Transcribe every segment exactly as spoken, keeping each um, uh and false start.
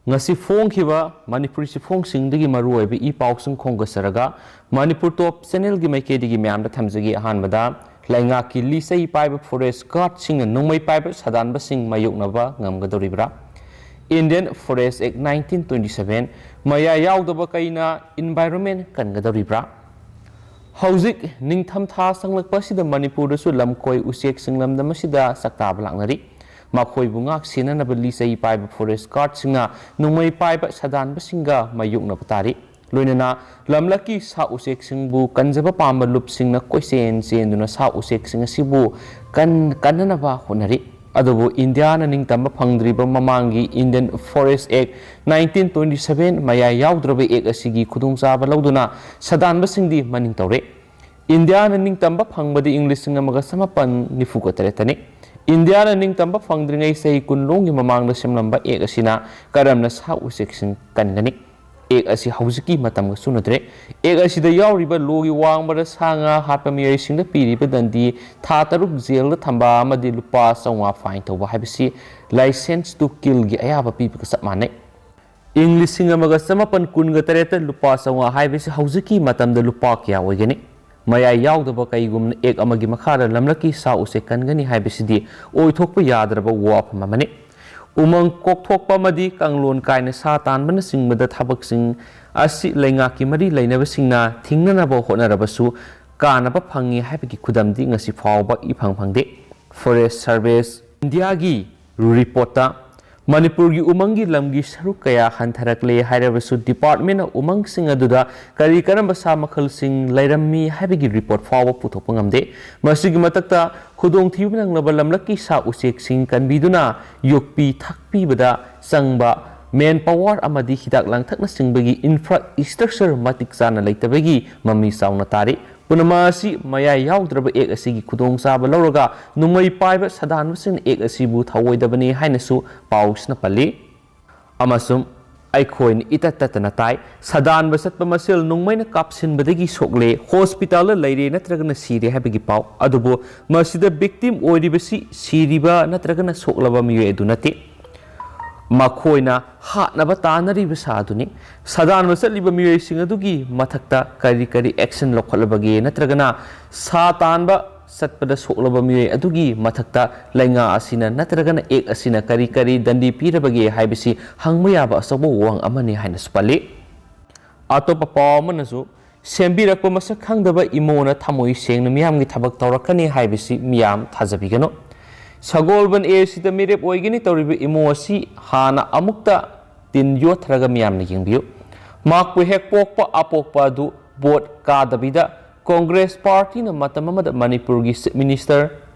ꯉꯁꯤ ꯐꯣꯡꯈꯤꯕ ꯃꯅꯤꯄꯨꯔꯤ ꯆꯦꯐꯣꯡꯁꯤꯡꯗꯒꯤ ꯃꯔꯨꯑꯣꯏꯕ ꯏ ꯄꯥꯎꯁꯤꯡ ꯈꯣꯝꯒꯠꯆꯔꯒ ꯃꯅꯤꯄꯨꯔ ꯇꯣꯞ ꯆꯦꯅꯦꯜꯒꯤ ꯃꯥꯏꯀꯩꯗꯒꯤ ꯃꯌꯥꯝꯗ ꯊꯝꯖꯒꯦ꯫ ꯑꯍꯥꯟꯕꯗ, ꯂꯩꯉꯥꯛꯀꯤ ꯂꯤꯆꯩ ꯄꯥꯏꯕ ꯐꯣꯔꯦꯁ ꯒꯥꯔꯗꯁꯤꯡꯅ ꯅꯣꯡꯃꯩ ꯄꯥꯏꯕ ꯁꯥꯗꯥꯟꯕꯁꯤꯡ ꯃꯥꯌꯣꯛꯅꯕ ꯉꯝꯒꯗꯧꯔꯤꯕ꯭ꯔꯥ? Indian Forest Act nineteen twenty seven ꯃꯌꯥ ꯌꯥꯎꯗꯕ ꯀꯩꯅ environment ꯀꯟꯒꯗꯧꯔꯤꯕ꯭ꯔꯥ? ꯍꯧꯖꯤꯛ ꯅꯤꯡꯊꯝꯊꯥ ꯆꯪꯂꯛꯄ ꯑꯁꯤꯗ ꯃꯅꯤꯄꯨꯔꯗꯁꯨ ꯂꯝꯀꯣꯏ ꯎꯆꯦꯛꯁꯤꯡ ꯂꯝꯗꯝ ꯑꯁꯤꯗ ꯆꯥꯛꯇꯥꯕ ꯂꯥꯛꯅꯔꯤ꯫ ꯃꯈꯣꯏꯕꯨ ꯉꯥꯛ ꯁꯦꯟꯅꯅꯕ ꯂꯤꯆꯩ ꯄꯥꯏꯕ ꯐꯣꯔꯦꯁ ꯒꯥꯔꯗꯁꯤꯡꯅ ꯅꯣꯡꯃꯩ ꯄꯥꯏꯕ ꯁꯥꯗꯥꯟꯕꯁꯤꯡꯒ ꯃꯥꯌꯣꯛꯅꯕ ꯇꯥꯔꯤ꯫ ꯂꯣꯏꯅꯅ ꯂꯝꯂꯛꯀꯤ ꯁꯥ ꯎꯆꯦꯛꯁꯤꯡꯕꯨ ꯀꯟꯖꯕ ꯄꯥꯝꯕ ꯂꯨꯞꯁꯤꯡꯅ ꯀꯣꯏꯆꯦꯟ ꯆꯦꯟꯗꯨꯅ ꯁꯥ ꯎꯆꯦꯛꯁꯤꯡ ꯑꯁꯤꯕꯨ ꯀꯟ-, ꯀꯟꯅꯅꯕ ꯍꯣꯠꯅꯔꯤ꯫ ꯑꯗꯨꯕꯨ ꯏꯟꯗꯤꯌꯥꯅ ꯅꯤꯡꯇꯝꯕ ꯐꯪꯗ꯭ꯔꯤꯕ ꯃꯃꯥꯡꯒꯤ Indian Forest Act nineteen twenty seven ꯃꯌꯥ ꯌꯥꯎꯗ꯭ꯔꯕ ꯑꯦꯛ ꯑꯁꯤꯒꯤ ꯈꯨꯗꯣꯡꯆꯥꯕ ꯂꯧꯗꯨꯅ ꯁꯥꯗꯥꯟꯕꯁꯤꯡꯗꯤ ꯃꯅꯤꯡ ꯇꯧꯔꯦ꯫ ꯏꯟꯗꯤꯌꯥꯅ ꯅꯤꯡꯇꯝꯕ ꯐꯪꯕꯗꯤ ꯏꯪ ꯂꯤꯁꯤꯡ ꯑꯃꯒ ꯆꯃꯥꯄꯟ ꯅꯤꯐꯨꯒ ꯇꯔꯦꯠꯇꯅꯤ꯫ ꯏꯟꯗꯤꯌꯥꯅ ꯅꯤꯡꯇꯝꯕ ꯐꯪꯗ꯭ꯔꯤꯉꯩ ꯆꯍꯤ ꯀꯨꯟ ꯂꯣꯝꯒꯤ ꯃꯃꯥꯡꯗ ꯁꯦꯝꯂꯝꯕ ꯑꯦꯛ ꯑꯁꯤꯅ ꯀꯔꯝꯅ ꯁꯥ ꯎꯆꯦꯛꯁꯤꯡ ꯀꯟꯒꯅꯤ? ꯑꯦꯛ ꯑꯁꯤ ꯍꯧꯖꯤꯛꯀꯤ ꯃꯇꯝꯒ ꯆꯨꯅꯗ꯭ꯔꯦ꯫ ꯑꯦꯛ ꯑꯁꯤꯗ ꯌꯥꯎꯔꯤꯕ ꯂꯣꯒꯤ ꯋꯥꯡꯃꯗ ꯁꯥ ꯉꯥ ꯍꯥꯠꯄ ꯃꯤꯑꯣꯏꯁꯤꯡꯗ ꯄꯤꯔꯤꯕ ꯗꯟꯗꯤ ꯊꯥ ꯇꯔꯨꯛ ꯖꯦꯜꯗ ꯊꯝꯕ ꯑꯃꯗꯤ ꯂꯨꯄꯥ ꯆꯥꯝꯃꯉꯥ fine ꯇꯧꯕ ꯍꯥꯏꯕꯁꯤ license to killꯒꯤ ꯑꯌꯥꯕ ꯄꯤꯕꯒ ꯆꯞ ꯃꯥꯟꯅꯩ꯫ ꯏꯪ ꯂꯤꯁꯤꯡ ꯑꯃꯒ ꯆꯃꯥꯄꯟ ꯀꯨꯟꯒ ꯇꯔꯦꯠꯇ ꯂꯨꯄꯥ ꯆꯥꯝꯃꯉꯥ ꯍꯥꯏꯕꯁꯤ ꯍꯧꯖꯤꯛꯀꯤ ꯃꯇꯝꯗ ꯂꯨꯄꯥ ꯀꯌꯥ ꯑꯣꯏꯒꯅꯤ? ꯃꯌꯥꯏ ꯌꯥꯎꯗꯕ ꯀꯩꯒꯨꯝꯅ ꯑꯦꯛ ꯑꯃꯒꯤ ꯃꯈꯥꯗ ꯂꯝꯂꯛꯀꯤ ꯁꯥ ꯎꯆꯦꯛ ꯀꯟꯒꯅꯤ ꯍꯥꯏꯕꯁꯤꯗꯤ ꯑꯣꯏꯊꯣꯛꯄ ꯌꯥꯗ꯭ꯔꯕ ꯋꯥꯐꯝ ꯑꯃꯅꯤ꯫ ꯎꯃꯪ ꯀꯣꯛꯊꯣꯛꯄ ꯑꯃꯗꯤ ꯀꯥꯡꯂꯣꯟ ꯀꯥꯏꯅ ꯁꯥ ꯇꯥꯟꯕꯅꯆꯤꯡꯕꯗ ꯊꯕꯛꯁꯤꯡ ꯑꯁꯤ ꯂꯩꯉꯥꯛꯀꯤ ꯃꯔꯤ ꯂꯩꯅꯕꯁꯤꯡꯅ ꯊꯤꯡꯅꯅꯕ ꯍꯣꯠꯅꯔꯕꯁꯨ ꯀꯥꯟꯅꯕ ꯐꯪꯉꯤ ꯍꯥꯏꯕꯒꯤ ꯈꯨꯗꯝꯗꯤ ꯉꯁꯤ ꯐꯥꯎꯕ ꯏꯐꯪ ꯐꯪꯗꯦ꯫ Forest Service Indiaꯒꯤ ꯔꯤꯄꯣꯔꯠꯇ ꯃꯅꯤꯄꯨꯔꯒꯤ ꯎꯃꯪꯒꯤ ꯂꯝꯒꯤ ꯁꯔꯨꯛ ꯀꯌꯥ ꯍꯟꯊꯔꯛꯂꯦ ꯍꯥꯏꯔꯕꯁꯨ, ꯗꯤꯄꯥꯔꯠꯃꯦꯟꯅ ꯎꯃꯪꯁꯤꯡ ꯑꯗꯨꯗ ꯀꯔꯤ ꯀꯔꯝꯕ ꯁꯥ ꯃꯈꯜꯁꯤꯡ ꯂꯩꯔꯝꯃꯤ ꯍꯥꯏꯕꯒꯤ ꯔꯤꯄꯣꯔꯠ ꯐꯥꯎꯕ ꯄꯨꯊꯣꯛꯄ ꯉꯝꯗꯦ꯫ ꯃꯁꯤꯒꯤ ꯃꯊꯛꯇ, ꯈꯨꯗꯣꯡꯊꯤꯕ ꯅꯪꯂꯕ ꯂꯝꯂꯛꯀꯤ ꯁꯥ ꯎꯆꯦꯛꯁꯤꯡ ꯀꯟꯕꯤꯗꯨꯅ ꯌꯣꯛꯄꯤ ꯊꯥꯛꯄꯤꯕꯗ ꯆꯪꯕ manpower ꯑꯃꯗꯤ ꯍꯤꯗꯥꯛ ꯂꯥꯡꯊꯛꯅꯆꯤꯡꯕꯒꯤ infrastructure ꯃꯇꯤꯛ ꯆꯥꯅ ꯂꯩꯇꯕꯒꯤ ꯃꯃꯤ ꯆꯥꯎꯅ ꯇꯥꯔꯤ꯫ ꯄꯨꯝꯅꯃꯛ ꯑꯁꯤ ꯃꯌꯥꯏ ꯌꯥꯎꯗ꯭ꯔꯕ ꯑꯦꯛ ꯑꯁꯤꯒꯤ ꯈꯨꯗꯣꯡꯆꯥꯕ ꯂꯧꯔꯒ ꯅꯣꯡꯃꯩ ꯄꯥꯏꯕ ꯁꯥꯗꯥꯟꯕꯁꯤꯡꯅ ꯑꯦꯛ ꯑꯁꯤꯕꯨ ꯊꯧꯑꯣꯏꯗꯕꯅꯤ ꯍꯥꯏꯅꯁꯨ ꯄꯥꯎꯁꯤꯅ ꯄꯜꯂꯤ꯫ ꯑꯃꯁꯨꯡ ꯑꯩꯈꯣꯏꯅ ꯏꯇꯠ ꯇꯠꯇꯅ ꯇꯥꯏ, ꯁꯥꯗꯥꯟꯕ ꯆꯠꯄ ꯃꯁꯦꯜ ꯅꯣꯡꯃꯩꯅ ꯀꯥꯞꯁꯤꯟꯕꯗꯒꯤ ꯁꯣꯛꯂꯦ, ꯍꯣꯁꯄꯤꯇꯥꯜꯗ ꯂꯩꯔꯦ ꯅꯠꯇ꯭ꯔꯒꯅ ꯁꯤꯔꯦ ꯍꯥꯏꯕꯒꯤ ꯄꯥꯎ꯫ ꯑꯗꯨꯕꯨ ꯃꯁꯤꯗ victim ꯑꯣꯏꯔꯤꯕꯁꯤ ꯁꯤꯔꯤꯕ ꯅꯠꯇ꯭ꯔꯒꯅ ꯁꯣꯛꯂꯕ ꯃꯤꯑꯣꯏ ꯑꯗꯨ ꯅꯠꯇꯦ꯫ ꯃꯈꯣꯏꯅ ꯍꯥꯠꯅꯕ ꯇꯥꯟꯅꯔꯤꯕ ꯁꯥ ꯑꯗꯨꯅꯤ꯫ ꯁꯥꯗꯥꯟꯕ ꯆꯠꯂꯤꯕ ꯃꯤꯑꯣꯏꯁꯤꯡ ꯑꯗꯨꯒꯤ ꯃꯊꯛꯇ ꯀꯔꯤ ꯀꯔꯤ action ꯂꯧꯈꯠꯂꯕꯒꯦ, ꯅꯠꯇ꯭ꯔꯒꯅ ꯁꯥ ꯇꯥꯟꯕ ꯆꯠꯄꯗ ꯁꯣꯛꯂꯕ ꯃꯤꯑꯣꯏ ꯑꯗꯨꯒꯤ ꯃꯊꯛꯇ ꯂꯩꯉꯥꯛ ꯑꯁꯤꯅ ꯅꯠꯇ꯭ꯔꯒꯅ ꯑꯦꯛ ꯑꯁꯤꯅ ꯀꯔꯤ ꯀꯔꯤ ꯗꯟꯗꯤ ꯄꯤꯔꯕꯒꯦ ꯍꯥꯏꯕꯁꯤ ꯍꯪꯕ ꯌꯥꯕ ꯑꯆꯧꯕ ꯋꯥꯍꯪ ꯑꯃꯅꯤ ꯍꯥꯏꯅꯁꯨ ꯄꯜꯂꯤ꯫ ꯑꯇꯣꯞꯄ ꯄꯥꯎ ꯑꯃꯅꯁꯨ, ꯁꯦꯝꯕꯤꯔꯛꯄ ꯃꯁꯛ ꯈꯪꯗꯕ ꯏꯃꯣꯅ ꯊꯃꯣꯏ ꯁꯦꯡꯅ ꯃꯤꯌꯥꯝꯒꯤ ꯊꯕꯛ ꯇꯧꯔꯛꯀꯅꯤ ꯍꯥꯏꯕꯁꯤ ꯃꯤꯌꯥꯝ ꯊꯥꯖꯕꯤꯒꯅꯨ꯫ ꯁꯒꯣꯜꯕꯟ ꯑꯦ ꯁꯤꯗ ꯃꯤꯔꯦꯞ ꯑꯣꯏꯒꯅꯤ ꯇꯧꯔꯤꯕ ꯏꯃꯣ ꯑꯁꯤ ꯍꯥꯟꯅ ꯑꯃꯨꯛꯇ ꯇꯤꯟ ꯌꯣꯠꯊꯔꯒ ꯃꯤꯌꯥꯝꯅ ꯌꯦꯡꯕꯤꯌꯨ꯫ ꯃꯍꯥꯛꯄꯨ ꯍꯦꯛ ꯄꯣꯛꯄ ꯑꯄꯣꯛꯄ ꯑꯗꯨ ꯚꯣꯠ ꯀꯥꯗꯕꯤꯗ ꯀꯣꯡꯒ꯭ꯔꯦꯁ ꯄꯥꯔꯇꯤꯅ ꯃꯇꯝ ꯑꯃꯗ ꯃꯅꯤꯄꯨꯔꯒꯤ ꯆꯤꯐ ꯃꯤꯅꯤꯁꯇꯔ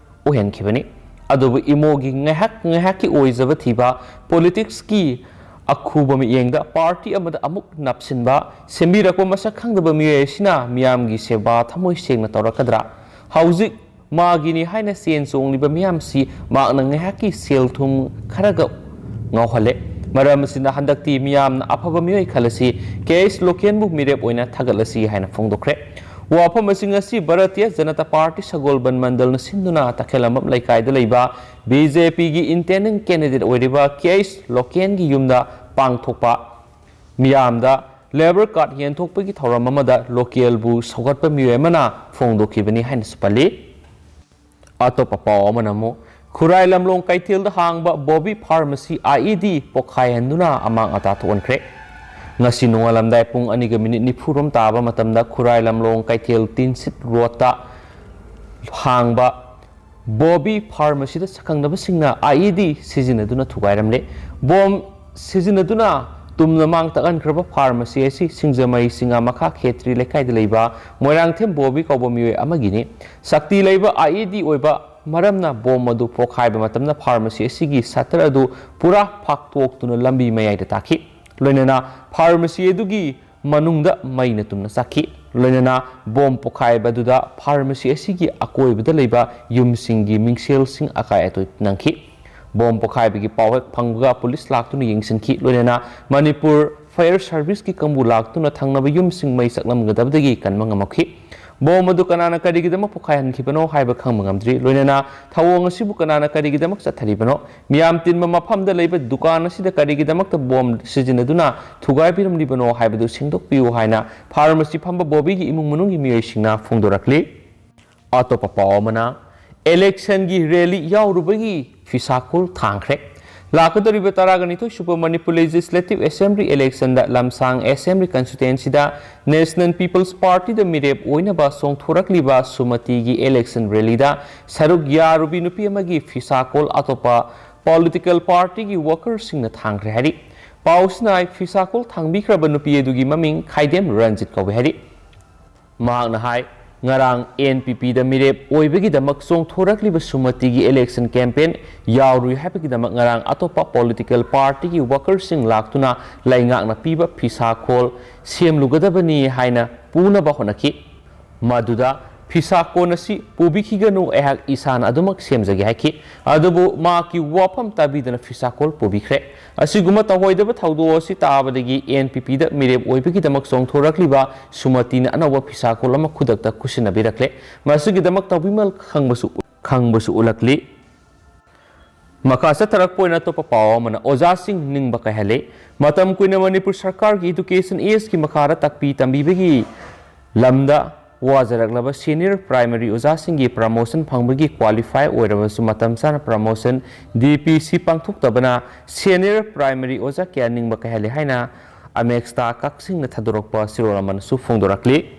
ꯑꯣꯏꯍꯟꯈꯤꯕꯅꯤ꯫ ꯑꯗꯨꯕꯨ ꯏꯃꯣꯒꯤ ꯉꯥꯏꯍꯥꯛ ꯉꯥꯏꯍꯥꯛꯀꯤ ꯑꯣꯏꯖꯕ ꯊꯤꯕ, ꯄꯣꯂꯤꯇꯤꯛꯁꯀꯤ ꯑꯈꯨꯕ ꯃꯤꯠꯌꯦꯡꯗ ꯄꯥꯔꯇꯤ ꯑꯃꯗ ꯑꯃꯨꯛ ꯅꯞꯁꯤꯟꯕ, ꯁꯦꯝꯕꯤꯔꯛꯄ ꯃꯁꯛ ꯈꯪꯗꯕ ꯃꯤꯑꯣꯏ ꯑꯁꯤꯅ ꯃꯤꯌꯥꯝꯒꯤ ꯁꯦꯕꯥ ꯊꯃꯣꯏ ꯁꯦꯡꯅ ꯇꯧꯔꯛꯀꯗ꯭ꯔꯥ? ꯍꯧꯖꯤꯛ ꯃꯥꯒꯤꯅꯤ ꯍꯥꯏꯅ ꯆꯦꯟ ꯆꯣꯡꯂꯤꯕ ꯃꯤꯌꯥꯝꯁꯤ ꯃꯍꯥꯛꯅ ꯉꯥꯏꯍꯥꯛꯀꯤ ꯁꯦꯜ ꯊꯨꯝ ꯈꯔꯒ ꯉꯥꯎꯍꯜꯂꯦ꯫ ꯃꯔꯝ ꯑꯁꯤꯅ ꯍꯟꯗꯛꯇꯤ ꯃꯤꯌꯥꯝꯅ ꯑꯐꯕ ꯃꯤꯑꯣꯏ ꯈꯜꯂꯁꯤ, ꯀꯦ ꯑꯩꯆ ꯂꯣꯀꯦꯟꯕꯨ ꯃꯤꯔꯦꯞ ꯑꯣꯏꯅ ꯊꯥꯒꯠꯂꯁꯤ ꯍꯥꯏꯅ ꯐꯣꯡꯗꯣꯛꯈ꯭ꯔꯦ꯫ ꯋꯥꯐꯝ ꯑꯁꯤ ꯉꯁꯤ ꯚꯥꯔꯇꯤꯌ ꯖꯅꯇꯥ ꯄꯥꯔꯇꯤ ꯁꯒꯣꯜꯕꯟ ꯃꯟꯗꯜꯅ ꯁꯤꯟꯗꯨꯅ ꯇꯈꯦꯂꯝꯕꯝ ꯂꯩꯀꯥꯏꯗ ꯂꯩꯕ ꯕꯤ ꯖꯦ ꯄꯤꯒꯤ ꯏꯟꯇꯦꯟꯗꯤꯡ ꯀꯦꯟꯗꯤꯗꯦꯠ ꯑꯣꯏꯔꯤꯕ ꯀꯦ ꯑꯩꯆ ꯂꯣꯀꯦꯟꯒꯤ ꯌꯨꯝꯗ ꯄꯥꯡꯊꯣꯛꯄ ꯃꯤꯌꯥꯝꯗ ꯂꯦꯕꯔ ꯀꯥꯔꯗ ꯌꯦꯟꯊꯣꯛꯄꯒꯤ ꯊꯧꯔꯝ ꯑꯃꯗ ꯂꯣꯀꯦꯜꯕꯨ ꯁꯧꯒꯠꯄ ꯃꯤꯑꯣꯏ ꯑꯃꯅ ꯐꯣꯡꯗꯣꯛꯈꯤꯕꯅꯤ ꯍꯥꯏꯅꯁꯨ ꯄꯜꯂꯤ꯫ ꯑꯇꯣꯞꯄ ꯄꯥꯎ ꯑꯃꯅ ꯑꯃꯨꯛ, ꯈꯨꯔꯥꯏ ꯂꯝꯂꯣꯡ ꯀꯩꯊꯦꯜꯗ ꯍꯥꯡꯕ ꯕꯣꯕꯤ ꯐꯥꯔꯃꯥꯁꯤ ꯑꯥꯏ ꯏ ꯗꯤ ꯄꯣꯈꯥꯏꯍꯟꯗꯨꯅ ꯑꯃꯥꯡ ꯑꯇꯥ ꯊꯣꯛꯍꯟꯈ꯭ꯔꯦ꯫ ꯉꯁꯤ ꯅꯣꯡꯉꯥꯜꯂꯝꯗꯥꯏ ꯄꯨꯡ ꯑꯅꯤꯒ ꯃꯤꯅꯤꯠ ꯅꯤꯐꯨ ꯔꯣꯝ ꯇꯥꯕ ꯃꯇꯝꯗ ꯈꯨꯔꯥꯏ ꯂꯝꯂꯣꯡ ꯀꯩꯊꯦꯜ ꯇꯤꯟꯁꯤꯠ ꯔꯣꯗꯇ ꯍꯥꯡꯕ ꯕꯣꯕꯤ ꯐꯥꯔꯃꯥꯁꯤꯗ ꯁꯛꯈꯪꯅꯕꯁꯤꯡꯅ ꯑꯥꯏ ꯏ ꯗꯤ ꯁꯤꯖꯤꯟꯅꯗꯨꯅ ꯊꯨꯒꯥꯏꯔꯝꯂꯦ꯫ ꯕꯣꯝ ꯁꯤꯖꯤꯟꯅꯗꯨꯅ ꯇꯨꯝꯅ ꯃꯥꯡ ꯇꯥꯛꯍꯟꯈ꯭ꯔꯕ ꯐꯥꯔꯃꯥꯁꯤ ꯑꯁꯤ ꯁꯤꯡꯖꯃꯩ ꯁꯤꯡꯉꯥꯃꯈꯥ ꯈꯦꯇ꯭ꯔꯤ ꯂꯩꯀꯥꯏꯗ ꯂꯩꯕ ꯃꯣꯏꯔꯥꯡꯊꯦꯝ ꯕꯣꯕꯤ ꯀꯧꯕ ꯃꯤꯑꯣꯏ ꯑꯃꯒꯤꯅꯤ꯫ ꯁꯛꯇꯤ ꯂꯩꯕ ꯑꯥꯏ ꯏ ꯗꯤ ꯑꯣꯏꯕ ꯃꯔꯝꯅ ꯕꯣꯝ ꯑꯗꯨ ꯄꯣꯈꯥꯏꯕ ꯃꯇꯝꯗ ꯐꯥꯔꯃꯥꯁꯤ ꯑꯁꯤꯒꯤ ꯁꯠꯇꯔ ꯑꯗꯨ ꯄꯨꯔꯥ ꯐꯥꯛꯇꯣꯛꯇꯨꯅ ꯂꯝꯕꯤ ꯃꯌꯥꯏꯗ ꯇꯥꯈꯤ꯫ ꯂꯣꯏꯅꯅ ꯐꯥꯔꯃꯥꯁꯤ ꯑꯗꯨꯒꯤ ꯃꯅꯨꯡꯗ ꯃꯩꯅ ꯇꯨꯝꯅ ꯆꯥꯛꯈꯤ꯫ ꯂꯣꯏꯅꯅ ꯕꯣꯝ ꯄꯣꯈꯥꯏꯕ ꯑꯗꯨꯗ ꯐꯥꯔꯃꯥꯁꯤ ꯑꯁꯤꯒꯤ ꯑꯀꯣꯏꯕꯗ ꯂꯩꯕ ꯌꯨꯝꯁꯤꯡꯒꯤ ꯃꯤꯡꯁꯦꯜꯁꯤꯡ ꯑꯀꯥꯏ ꯑꯇꯣꯏ ꯅꯪꯈꯤ꯫ ꯕꯣꯝ ꯄꯣꯈꯥꯏꯕꯒꯤ ꯄꯥꯎ ꯍꯦꯛ ꯐꯪꯕꯒ ꯄꯨꯂꯤꯁ ꯂꯥꯛꯇꯨꯅ ꯌꯦꯡꯁꯤꯟꯈꯤ꯫ ꯂꯣꯏꯅꯅ ꯃꯅꯤꯄꯨꯔ ꯐꯥꯌꯔ ꯁꯥꯔꯚꯤꯁꯀꯤ ꯀꯥꯡꯕꯨ ꯂꯥꯛꯇꯨꯅ ꯊꯪꯅꯕ ꯌꯨꯝꯁꯤꯡ ꯃꯩ ꯆꯥꯛꯂꯝꯒꯗꯕꯗꯒꯤ ꯀꯟꯕ ꯉꯝꯍꯧꯈꯤ꯫ ꯕꯣꯝ ꯑꯗꯨ ꯀꯅꯥꯅ ꯀꯔꯤꯒꯤꯗꯃꯛ ꯄꯣꯈꯥꯏꯍꯟꯈꯤꯕꯅꯣ ꯍꯥꯏꯕ ꯈꯪꯕ ꯉꯝꯗ꯭ꯔꯤ꯫ ꯂꯣꯏꯅꯅ ꯊꯧꯑꯣꯡ ꯑꯁꯤꯕꯨ ꯀꯅꯥꯅ ꯀꯔꯤꯒꯤꯗꯃꯛ ꯆꯠꯊꯔꯤꯕꯅꯣ? ꯃꯤꯌꯥꯝ ꯇꯤꯟꯕ ꯃꯐꯝꯗ ꯂꯩꯕ ꯗꯨꯀꯥꯟ ꯑꯁꯤꯗ ꯀꯔꯤꯒꯤꯗꯃꯛꯇ ꯕꯣꯝ ꯁꯤꯖꯤꯟꯅꯗꯨꯅ ꯊꯨꯒꯥꯏꯕꯤꯔꯝꯂꯤꯕꯅꯣ ꯍꯥꯏꯕꯗꯨ ꯁꯦꯡꯗꯣꯛꯄꯤꯌꯨ ꯍꯥꯏꯅ ꯐꯥꯔꯃꯥꯁꯤ ꯐꯝꯕ ꯕꯣꯕꯤꯒꯤ ꯏꯃꯨꯡ ꯃꯅꯨꯡꯒꯤ ꯃꯤꯑꯣꯏꯁꯤꯡꯅ ꯐꯣꯡꯗꯣꯔꯛꯂꯤ꯫ ꯑꯇꯣꯞꯄ ꯄꯥꯎ ꯑꯃꯅ, ꯏꯂꯦꯛꯁꯟꯒꯤ ꯔꯦꯂꯤ ꯌꯥꯎꯔꯨꯕꯒꯤ ꯐꯤꯁꯥꯀꯣꯜ ꯊꯥꯡꯈ꯭ꯔꯦ꯫ ꯂꯥꯛꯀꯗꯧꯔꯤꯕ ꯇꯔꯥꯒ ꯅꯤꯊꯣꯏ ꯁꯨꯕ ꯃꯅꯤꯄꯨꯔ ꯂꯦꯖꯤꯁꯂꯦꯇꯤꯚ ꯑꯦꯁꯦꯝꯕ꯭ꯂꯤ ꯏꯂꯦꯛꯁꯟꯗ ꯂꯝꯁꯥꯡ ꯑꯦꯁꯦꯝꯕ꯭ꯂꯤ ꯀꯟꯁꯇꯤꯇ꯭ꯋꯦꯟꯁꯤꯗ ꯅꯦꯁꯅꯦꯜ ꯄꯤꯄꯜꯁ ꯄꯥꯔꯇꯤꯗ ꯃꯤꯔꯦꯞ ꯑꯣꯏꯅꯕ ꯆꯣꯡꯊꯣꯔꯛꯂꯤꯕ ꯁꯨꯃꯇꯤꯒꯤ ꯏꯂꯦꯛꯁꯟ ꯔꯦꯂꯤꯗ ꯁꯔꯨꯛ ꯌꯥꯔꯨꯕꯤ ꯅꯨꯄꯤ ꯑꯃꯒꯤ ꯐꯤꯁꯥꯀꯣꯜ ꯑꯇꯣꯞꯄ ꯄꯣꯂꯤꯇꯤꯀꯦꯜ ꯄꯥꯔꯇꯤꯒꯤ ꯋꯥꯀꯔꯁꯤꯡꯅ ꯊꯥꯡꯈ꯭ꯔꯦ ꯍꯥꯏꯔꯤ꯫ ꯄꯥꯎꯁꯤꯅ ꯍꯥꯏ, ꯐꯤꯁꯥꯀꯣꯜ ꯊꯥꯡꯕꯤꯈ꯭ꯔꯕ ꯅꯨꯄꯤ ꯑꯗꯨꯒꯤ ꯃꯃꯤꯡ ꯈꯥꯏꯗꯦꯝ ꯔꯟꯖꯤꯠ ꯀꯧꯏ ꯍꯥꯏꯔꯤ꯫ ꯃꯍꯥꯛꯅ ꯍꯥꯏ, ꯉꯔꯥꯡ ꯑꯦꯟ ꯄꯤ ꯄꯤꯗ ꯃꯤꯔꯦꯞ ꯑꯣꯏꯕꯒꯤꯗꯃꯛ ꯆꯣꯡꯊꯣꯔꯛꯂꯤꯕ ꯁꯨꯃꯇꯤꯒꯤ ꯏꯂꯦꯛꯁꯟ ꯀꯦꯝꯄꯦꯟ ꯌꯥꯎꯔꯨꯏ ꯍꯥꯏꯕꯒꯤꯗꯃꯛ ꯉꯔꯥꯡ ꯑꯇꯣꯞꯄ ꯄꯣꯂꯤꯇꯤꯀꯦꯜ ꯄꯥꯔꯇꯤꯒꯤ ꯋꯥꯀꯔꯁꯤꯡ ꯂꯥꯛꯇꯨꯅ ꯂꯩꯉꯥꯛꯅ ꯄꯤꯕ ꯐꯤꯁꯥꯈꯣꯜ ꯁꯦꯝꯂꯨꯒꯗꯕꯅꯤ ꯍꯥꯏꯅ ꯄꯨꯅꯕ ꯍꯣꯠꯅꯈꯤ꯫ ꯃꯗꯨꯗ ꯐꯤꯁꯥꯀꯣꯟ ꯑꯁꯤ ꯄꯨꯕꯤꯈꯤꯒꯅꯨ, ꯑꯩꯍꯥꯛ ꯏꯁꯥꯅ ꯑꯗꯨꯃꯛ ꯁꯦꯝꯖꯒꯦ ꯍꯥꯏꯈꯤ꯫ ꯑꯗꯨꯕꯨ ꯃꯍꯥꯛꯀꯤ ꯋꯥꯐꯝ ꯇꯥꯕꯤꯗꯅ ꯐꯤꯁꯥꯀꯣꯜ ꯄꯨꯕꯤꯈ꯭ꯔꯦ꯫ ꯑꯁꯤꯒꯨꯝꯕ ꯇꯧꯍꯣꯏꯗꯕ ꯊꯧꯗꯣꯛ ꯑꯁꯤ ꯇꯥꯕꯗꯒꯤ ꯑꯦꯟ ꯄꯤ ꯄꯤꯗ ꯃꯤꯔꯦꯞ ꯑꯣꯏꯕꯒꯤꯗꯃꯛ ꯆꯣꯡꯊꯣꯔꯛꯂꯤꯕ ꯁꯨꯃꯇꯤꯅ ꯑꯅꯧꯕ ꯐꯤꯁꯥꯀꯣꯜ ꯑꯃ ꯈꯨꯗꯛꯇ ꯈꯨꯠꯁꯤꯟꯅꯕꯤꯔꯛꯂꯦ꯫ ꯃꯁꯤꯒꯤꯗꯃꯛ ꯇꯧꯕꯤꯃꯜ ꯈꯪꯕꯁꯨ, ꯈꯪꯕꯁꯨ ꯎꯠꯂꯛꯂꯤ꯫ ꯃꯈꯥ ꯆꯠꯊꯔꯛꯄ ꯑꯣꯏꯅ ꯑꯇꯣꯞꯄ ꯄꯥꯎ ꯑꯃꯅ ꯑꯣꯖꯥꯁꯤꯡ ꯅꯤꯡꯕ ꯀꯥꯏꯍꯜꯂꯦ꯫ ꯃꯇꯝ ꯀꯨꯏꯅ ꯃꯅꯤꯄꯨꯔ ꯁꯔꯀꯥꯔꯒꯤ ꯏꯗꯨꯀꯦꯁꯟ ꯑꯦꯖꯀꯤ ꯃꯈꯥꯗ ꯇꯥꯛꯄꯤ ꯇꯝꯕꯤꯕꯒꯤ ꯂꯝꯗ ꯋꯥꯖꯔꯛꯂꯕ ꯁꯦꯅꯤꯌꯔ ꯄ꯭ꯔꯥꯏꯃꯔꯤ ꯑꯣꯖꯥꯁꯤꯡꯒꯤ ꯄ꯭ꯔꯃꯣꯁꯟ ꯐꯪꯕꯒꯤ ꯀ꯭ꯋꯥꯂꯤꯐꯥꯏ ꯑꯣꯏꯔꯕꯁꯨ ꯃꯇꯝ ꯆꯥꯅ ꯄ꯭ꯔꯃꯣꯁꯟ, ꯗꯤ ꯄꯤ ꯁꯤ, ꯄꯥꯡꯊꯣꯛꯇꯕꯅ ꯁꯦꯅꯤꯌꯔ ꯄ꯭ꯔꯥꯏꯃꯔꯤ ꯑꯣꯖꯥ ꯀꯌꯥ ꯅꯤꯡꯕ ꯀꯥꯏꯍꯜꯂꯦ ꯍꯥꯏꯅ ꯑꯃꯦꯛꯁꯇꯥ ꯀꯛꯆꯤꯡꯅ ꯊꯥꯗꯣꯔꯛꯄ ꯆꯦꯔꯣꯜ ꯑꯃꯅꯁꯨ ꯐꯣꯡꯗꯣꯔꯛꯂꯤ꯫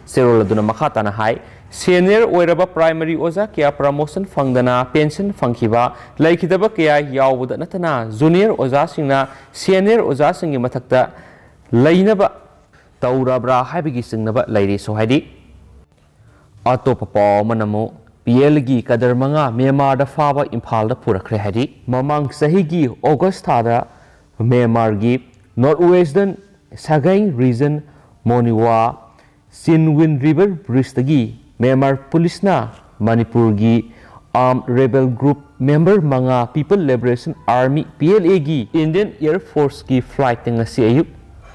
ꯆꯦꯔꯣꯜ ꯑꯗꯨꯅ ꯃꯈꯥ ꯇꯥꯅ ꯍꯥꯏ, ꯁꯦꯅꯤꯌꯔ ꯑꯣꯏꯔꯕ ꯄ꯭ꯔꯥꯏꯃꯔꯤ ꯑꯣꯖꯥ ꯀꯌꯥ ꯄ꯭ꯔꯃꯣꯁꯟ ꯐꯪꯗꯅ ꯄꯦꯟꯁꯟ ꯐꯪꯈꯤꯕ ꯂꯩꯈꯤꯗꯕ ꯀꯌꯥ ꯌꯥꯎꯕꯗ ꯅꯠꯇꯅ ꯖꯨꯅꯤꯌꯔ ꯑꯣꯖꯥꯁꯤꯡꯅ ꯁꯦꯅꯤꯌꯔ ꯑꯣꯖꯥꯁꯤꯡꯒꯤ ꯃꯊꯛꯇ ꯂꯩꯅꯕ ꯇꯧꯔꯕ꯭ꯔꯥ ꯍꯥꯏꯕꯒꯤ ꯆꯤꯡꯅꯕ ꯂꯩꯔꯤꯁꯨ ꯍꯥꯏꯔꯤ꯫ ꯑꯇꯣꯞꯄ ꯄꯥꯎ ꯑꯃꯅ ꯑꯃꯨꯛ ꯄꯤ ꯑꯦꯜꯒꯤ ꯀꯗꯔ ꯃꯉꯥ ꯃ꯭ꯌꯥꯟꯃꯥꯔꯗ ꯐꯥꯕ ꯏꯝꯐꯥꯜꯗ ꯄꯨꯔꯛꯈ꯭ꯔꯦ ꯍꯥꯏꯔꯤ꯫ ꯃꯃꯥꯡ ꯆꯍꯤꯒꯤ ꯑꯣꯒꯁ ꯊꯥꯗ ꯃ꯭ꯌꯥꯟꯃꯥꯔꯒꯤ north western Sagaing region Monywa Chindwin river ꯕ꯭ꯔꯤꯖꯇꯒꯤ ꯃ꯭ꯌꯥꯟꯃꯥꯔ ꯄꯨꯂꯤꯁꯅ ꯃꯅꯤꯄꯨꯔꯒꯤ ꯑꯥꯔꯝ ꯔꯦꯕꯦꯜ ꯒ꯭ꯔꯨꯞ ꯃꯦꯝꯕꯔ ꯃꯉꯥ people liberation army, P L ꯑꯦꯒꯤ ꯏꯟꯗꯤꯌꯟ ꯑꯦꯌꯔ ꯐꯣꯔꯁꯀꯤ ꯐ꯭ꯂꯥꯏꯠꯇ ꯉꯁꯤ ꯑꯌꯨꯛ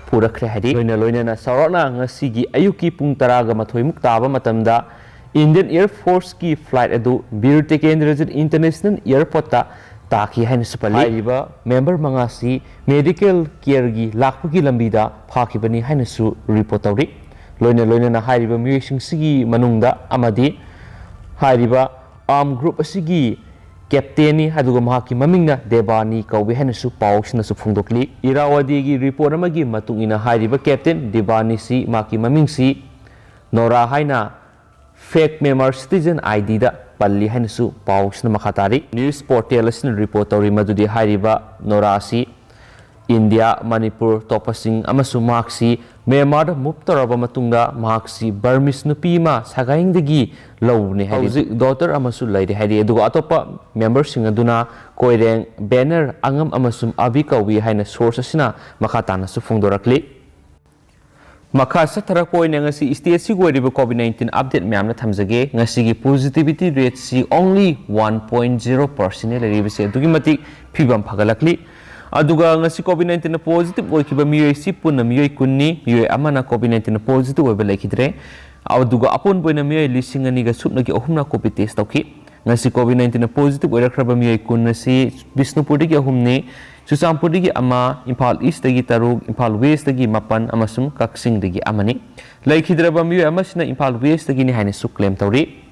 ꯄꯨꯔꯛꯈ꯭ꯔꯦ ꯍꯥꯏꯔꯤ꯫ ꯂꯣꯏꯅ ꯂꯣꯏꯅꯅ ꯆꯥꯎꯔꯥꯛꯅ ꯉꯁꯤꯒꯤ ꯑꯌꯨꯛꯀꯤ ꯄꯨꯡ ꯇꯔꯥꯒ ꯃꯥꯊꯣꯏꯃꯨꯛ ꯇꯥꯕ ꯃꯇꯝꯗ Indian Air Forceꯀꯤ flight ꯑꯗꯨ ꯕꯤꯔ ꯇꯤꯀꯦꯟꯗ꯭ꯔꯖꯤꯠ International Airportꯇ ꯇꯥꯈꯤ ꯍꯥꯏꯅꯁꯨ ꯄꯜꯂꯤ꯫ ꯍꯥꯏꯔꯤꯕ member ꯃꯉꯥꯁꯤ medical careꯒꯤ ꯂꯥꯛꯄꯒꯤ ꯂꯝꯕꯤꯗ ꯐꯥꯈꯤꯕꯅꯤ ꯍꯥꯏꯅꯁꯨ report ꯇꯧꯔꯤ꯫ ꯂꯣꯏꯅ ꯂꯣꯏꯅꯅ ꯍꯥꯏꯔꯤꯕ ꯃꯤꯑꯣꯏꯁꯤꯡꯁꯤꯒꯤ ꯃꯅꯨꯡꯗ ꯑꯃꯗꯤ ꯍꯥꯏꯔꯤꯕ armed group ꯑꯁꯤꯒꯤ captainꯅꯤ, ꯑꯗꯨꯒ ꯃꯍꯥꯛꯀꯤ ꯃꯃꯤꯡꯅ ꯗꯦꯕꯥꯅꯤ ꯀꯧꯏ ꯍꯥꯏꯅꯁꯨ ꯄꯥꯎꯁꯤꯅꯁꯨ ꯐꯣꯡꯗꯣꯛꯂꯤ꯫ ꯏꯔꯥꯋꯥꯗꯤꯒꯤ report ꯑꯃꯒꯤ ꯃꯇꯨꯡ ꯏꯟꯅ ꯍꯥꯏꯔꯤꯕ captain ꯗꯦꯕꯥꯅꯤꯁꯤ ꯃꯍꯥꯛꯀꯤ ꯃꯃꯤꯡꯁꯤ ꯅꯣꯔꯥ ꯍꯥꯏꯅ fake Myanmar citizen IDꯗ ꯄꯜꯂꯤ ꯍꯥꯏꯅꯁꯨ ꯄꯥꯎꯁꯤꯅ ꯃꯈꯥ ꯇꯥꯔꯤ꯫ News portal ꯑꯁꯤꯅ report ꯇꯧꯔꯤ ꯃꯗꯨꯗꯤ ꯍꯥꯏꯔꯤꯕ ꯅꯣꯔꯥ ꯑꯁꯤ ꯏꯟꯗꯤꯌꯥ, ꯃꯅꯤꯄꯨꯔ, ꯇꯣꯞꯄꯁꯤꯡ ꯑꯃꯁꯨꯡ ꯃꯍꯥꯛꯁꯤ ꯃ꯭ꯌꯥꯟꯃꯥꯔꯗ move ꯇꯧꯔꯕ ꯃꯇꯨꯡꯗ ꯃꯍꯥꯛꯁꯤ Burmese ꯅꯨꯄꯤ ꯑꯃ ꯁꯒꯥꯏꯡꯗꯒꯤ ꯂꯧꯕꯅꯤ ꯍꯥꯏꯔꯤ꯫ ꯍꯧꯖꯤꯛ daughter ꯑꯃꯁꯨ ꯂꯩꯔꯦ ꯍꯥꯏꯔꯤ꯫ ꯑꯗꯨꯒ ꯑꯇꯣꯞꯄ memberꯁꯤꯡ ꯑꯗꯨꯅ ꯀꯣꯏꯔꯦꯡ, ꯕꯦꯅꯔ, ꯑꯉꯝ ꯑꯃꯁꯨꯡ ꯑꯕꯤ ꯀꯧꯏ ꯍꯥꯏꯅ source ꯑꯁꯤꯅ ꯃꯈꯥ ꯇꯥꯅꯁꯨ ꯐꯣꯡꯗꯣꯔꯛꯂꯤ꯫ ꯃꯈꯥ ꯆꯠꯊꯔꯛꯄ ꯑꯣꯏꯅ ꯉꯁꯤ stateꯁꯤꯒꯤ ꯑꯣꯏꯔꯤꯕ COVID nineteen update ꯃꯌꯥꯝꯅ ꯊꯝꯖꯒꯦ꯫ ꯉꯁꯤꯒꯤ positivity rateꯁꯤ only one point zero percent ꯂꯩꯔꯤꯕꯁꯤ ꯑꯗꯨꯛꯀꯤ ꯃꯇꯤꯛ ꯐꯤꯕꯝ ꯐꯒꯠꯂꯛꯂꯤ꯫ ꯑꯗꯨꯒ ꯉꯁꯤ COVID nineteenꯅ positive ꯑꯣꯏꯈꯤꯕ ꯃꯤꯑꯣꯏꯁꯤ ꯄꯨꯟꯅ ꯃꯤꯑꯣꯏ ꯀꯨꯟꯅꯤ꯫ ꯃꯤꯑꯣꯏ ꯑꯃꯅ COVID nineteenꯅ positive ꯑꯣꯏꯕ ꯂꯩꯈꯤꯗ꯭ꯔꯦ꯫ ꯑꯗꯨꯒ ꯑꯄꯨꯟꯕ ꯑꯣꯏꯅ ꯃꯤꯑꯣꯏ ꯂꯤꯁꯤꯡ ꯑꯅꯤꯒ ꯁꯨꯞꯅꯒꯤ ꯑꯍꯨꯝꯅ COVID test ꯇꯧꯈꯤ꯫ ꯉꯁꯤ COVID nineteenꯅ positive ꯑꯣꯏꯔꯛꯈ꯭ꯔꯕ ꯃꯤꯑꯣꯏ ꯀꯨꯟ ꯑꯁꯤ ꯕꯤꯁꯅꯨꯄꯨꯔꯗꯒꯤ ꯑꯍꯨꯝꯅꯤ, ꯆꯨꯔꯆꯥꯟꯄꯨꯔꯗꯒꯤ ꯑꯃ, ꯏꯝꯐꯥꯜ Eastꯇꯒꯤ ꯇꯔꯨꯛ, ꯏꯝꯐꯥꯜ Westꯇꯒꯤ ꯃꯥꯄꯟ ꯑꯃꯁꯨꯡ ꯀꯛꯆꯤꯡꯗꯒꯤ ꯑꯃꯅꯤ꯫ ꯂꯩꯈꯤꯗ꯭ꯔꯕ ꯃꯤꯑꯣꯏ ꯑꯃꯁꯤꯅ ꯏꯝꯐꯥꯜ Westꯇꯒꯤꯅꯤ ꯍꯥꯏꯅꯁꯨ claim ꯇꯧꯔꯤ꯫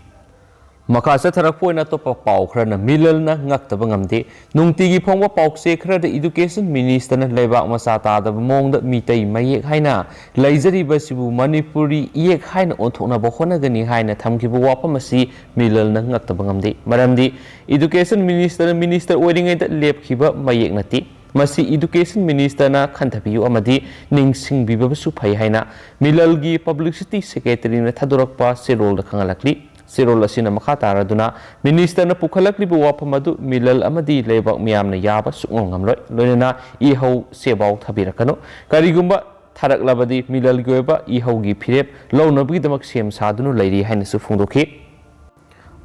ꯃꯈꯥ ꯆꯠꯊꯔꯛꯄ ꯑꯣꯏꯅ ꯑꯇꯣꯞꯄ ꯄꯥꯎ ꯈꯔꯅ ꯃꯤꯂꯜꯅ ꯉꯛꯇꯕ ꯉꯝꯗꯦ꯫ ꯅꯨꯡꯇꯤꯒꯤ ꯐꯣꯡꯕ ꯄꯥꯎꯆꯦ ꯈꯔꯗ education ministerꯅ ꯂꯩꯕꯥꯛ ꯃꯆꯥ ꯇꯥꯗꯕ ꯃꯑꯣꯡꯗ ꯃꯤꯇꯩ ꯃꯌꯦꯛ ꯍꯥꯏꯅ ꯂꯩꯖꯔꯤꯕꯁꯤꯕꯨ ꯃꯅꯤꯄꯨꯔꯤ ꯏꯌꯦꯛ ꯍꯥꯏꯅ ꯑꯣꯟꯊꯣꯛꯅꯕ ꯍꯣꯠꯅꯒꯅꯤ ꯍꯥꯏꯅ ꯊꯝꯈꯤꯕ ꯋꯥꯐꯝ ꯑꯁꯤ ꯃꯤꯂꯜꯅ ꯉꯛꯇꯕ ꯉꯝꯗꯦ꯫ ꯃꯔꯝꯗꯤ education ministerꯅ minister ꯑꯣꯏꯔꯤꯉꯩꯗ ꯂꯦꯞꯈꯤꯕ ꯃꯌꯦꯛ ꯅꯠꯇꯦ꯫ ꯃꯁꯤ education ministerꯅ ꯈꯟꯊꯕꯤꯌꯨ ꯑꯃꯗꯤ ꯅꯤꯡꯁꯤꯡꯕꯤꯕꯁꯨ ꯐꯩ ꯍꯥꯏꯅ ꯃꯤꯂꯜꯒꯤ publicity secretaryꯅ ꯊꯥꯗꯣꯔꯛꯄ ꯆꯦꯔꯣꯜꯗ ꯈꯪꯍꯜꯂꯛꯂꯤ꯫ ꯆꯦꯔꯣꯜ ꯑꯁꯤꯅ ꯃꯈꯥ ꯇꯥꯔꯗꯨꯅ ministerꯅ ꯄꯨꯈꯠꯂꯛꯂꯤꯕ ꯋꯥꯐꯝ ꯑꯗꯨ ꯃꯤꯂꯜ ꯑꯃꯗꯤ ꯂꯩꯕꯥꯛ ꯃꯤꯌꯥꯝꯅ ꯌꯥꯕ ꯁꯨꯛꯉꯝ ꯉꯝꯂꯣꯏ꯫ ꯂꯣꯏꯅꯅ ꯏꯍꯧ ꯆꯦꯐꯥꯎ ꯊꯥꯕꯤꯔꯛꯀꯅꯨ꯫ ꯀꯔꯤꯒꯨꯝꯕ ꯊꯥꯔꯛꯂꯕꯗꯤ ꯃꯤꯂꯜꯒꯤ ꯑꯣꯏꯕ ꯏꯍꯧꯒꯤ ꯐꯤꯔꯦꯞ ꯂꯧꯅꯕꯒꯤꯗꯃꯛ ꯁꯦꯝ ꯁꯥꯗꯨꯅ ꯂꯩꯔꯤ ꯍꯥꯏꯅꯁꯨ ꯐꯣꯡꯗꯣꯛꯈꯤ꯫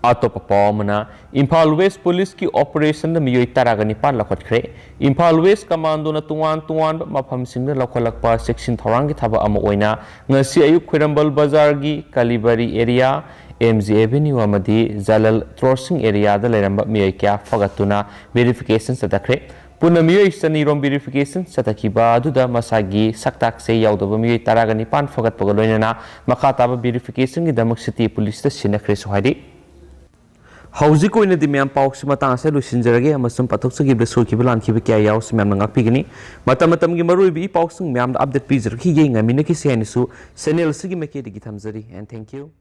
ꯑꯇꯣꯞꯄ ꯄꯥꯎ ꯑꯃꯅ, ꯏꯝꯐꯥꯜ ꯋꯦꯁ ꯄꯨꯂꯤꯁꯀꯤ ꯑꯣꯄꯔꯦꯁꯟꯗ ꯃꯤꯑꯣꯏ ꯇꯔꯥꯒ ꯅꯤꯄꯥꯟ ꯂꯧꯈꯠꯈ꯭ꯔꯦ꯫ ꯏꯝꯐꯥꯜ ꯋꯦꯁ ꯀꯃꯥꯟꯗꯣꯅ ꯇꯣꯉꯥꯟ ꯇꯣꯉꯥꯟꯕ ꯃꯐꯝꯁꯤꯡꯗ ꯂꯧꯈꯠꯂꯛꯄ ꯆꯦꯛꯁꯤꯟ ꯊꯧꯔꯥꯡꯒꯤ ꯊꯕꯛ ꯑꯃ ꯑꯣꯏꯅ ꯉꯁꯤ ꯑꯌꯨꯛ ꯈ꯭ꯋꯥꯏꯔꯝꯕꯟ ꯕꯖꯥꯔꯒꯤ ꯀꯂꯤꯕꯔꯤ ꯑꯦꯔꯤꯌꯥ, ꯑꯦꯝ ꯖꯤ ꯑꯦꯚꯦꯅ꯭ꯌꯨ ꯑꯃꯗꯤ ꯖꯂꯜ ꯀ꯭ꯔꯣꯁꯤꯡ ꯑꯦꯔꯤꯌꯥꯗ ꯂꯩꯔꯝꯕ ꯃꯤꯑꯣꯏ ꯀꯌꯥ ꯐꯒꯠꯇꯨꯅ ꯚꯦꯔꯤꯐꯤꯀꯦꯁꯟ ꯆꯠꯊꯈ꯭ꯔꯦ꯫ ꯄꯨꯟꯅ ꯃꯤꯑꯣꯏ ꯆꯅꯤꯔꯣꯝ ꯚꯦꯔꯤꯐꯤꯀꯦꯁꯟ ꯆꯠꯊꯈꯤꯕ ꯑꯗꯨꯗ ꯃꯁꯥꯒꯤ ꯁꯛꯇꯥꯛꯁꯦ ꯌꯥꯎꯗꯕ ꯃꯤꯑꯣꯏ ꯇꯔꯥꯒ ꯅꯤꯄꯥꯟ ꯐꯒꯠꯄꯒ ꯂꯣꯏꯅꯅ ꯃꯈꯥ ꯇꯥꯕ ꯚꯦꯔꯤꯐꯤꯀꯦꯁꯟꯒꯤꯗꯃꯛ ꯁꯤꯇꯤ ꯄꯨꯂꯤꯁꯇ ꯁꯤꯟꯅꯈ꯭ꯔꯦꯁꯨ ꯍꯥꯏꯔꯤ꯫ ꯍꯧꯖꯤꯛ ꯑꯣꯏꯅꯗꯤ ꯃꯌꯥꯝ, ꯄꯥꯎꯁꯤ ꯃꯇꯥꯡ ꯑꯁꯤꯗ ꯂꯣꯏꯁꯤꯟꯖꯔꯒꯦ ꯑꯃꯁꯨꯡ ꯄꯥꯊꯣꯛꯆꯈꯤꯕꯗ ꯁꯣꯏꯈꯤꯕ ꯂꯥꯟꯈꯤꯕ ꯀꯌꯥ ꯌꯥꯎꯔꯁꯨ ꯃꯌꯥꯝꯅ ꯉꯥꯛꯄꯤꯒꯅꯤ꯫ ꯃꯇꯝ ꯃꯇꯝꯒꯤ ꯃꯔꯨꯑꯣꯏꯕ ꯏ ꯄꯥꯎꯁꯤꯡ ꯃꯌꯥꯝꯗ ꯑꯞꯗꯦꯠ ꯄꯤꯖꯔꯛꯈꯤꯒꯦ꯫ ꯉꯥꯏꯃꯤꯟꯅꯈꯤꯁꯤ ꯍꯥꯏꯅꯁꯨ ꯆꯦꯅꯦꯜ ꯑꯁꯤꯒꯤ ꯃꯥꯏꯀꯩꯗꯒꯤ ꯊꯝꯖꯔꯤ꯫ And thank you.